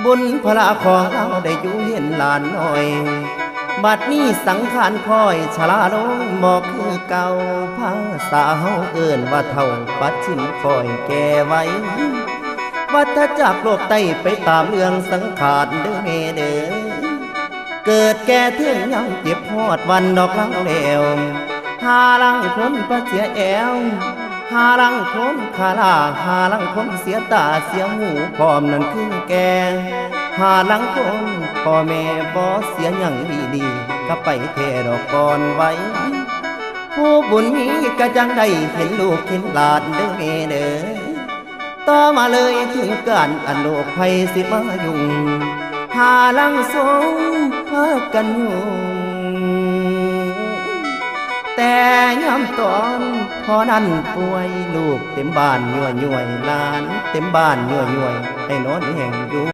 ບຸນພະລາຂອງເຮົາໄດ້ຢູ່ເຫັນຫຼານນ້ອຍ ບັດນີ້ສັງຂານຂ້ອຍຊະລາລົງບໍ່ຄືເກົ່າ ພາສາເຮົາເອີ້ນວ່າເຖົ້າ ປັດຖິ້ມຂ້ອຍແກ່ໄວ ວັດທະຈັກໂລກໃຕ້ໄປຕາມເລື່ອງສັງຂານເດີແມ່ເດີ ເກີດແກ່ເຖິງຍາມເຈັບຮອດວັນດອກລາແລ້ວ ຫາລາງຄົນປະເສຍແອວ ຫາລາງຄົນຂາລາ ຫາລາງຄົນເສຍຕາເສຍຫູ ພ້ອມນັ້ນຄືແກ່ ຫາລາງຄົນພໍ່ແມ່ບໍ່ເສຍຫຍັງດີໆ ກໍໄປແທ້ດອກກ່ອນໄວ ຜູ້ບຸນມີກະຈັ່ງໄດ້ເຫັນລູກເຫັນຫຼານເດີແມ່ເດີ ຕໍ່ມາເລີຍເຖິງການອັນໂລກໃຜຊິມາຫຍຸ້ງ ຫາລາງຊົງພາກັນຫຍຸ້ງ ແຕ່ຍາມຕອນພໍ່ນັ້ນປ່ວຍ ລູກເຕັມບ້ານຍ້ວຍໆ ຫຼານເຕັມບ້ານຍ້ວຍໆ ໃຫ້ນອນແຫ້ງຢູ່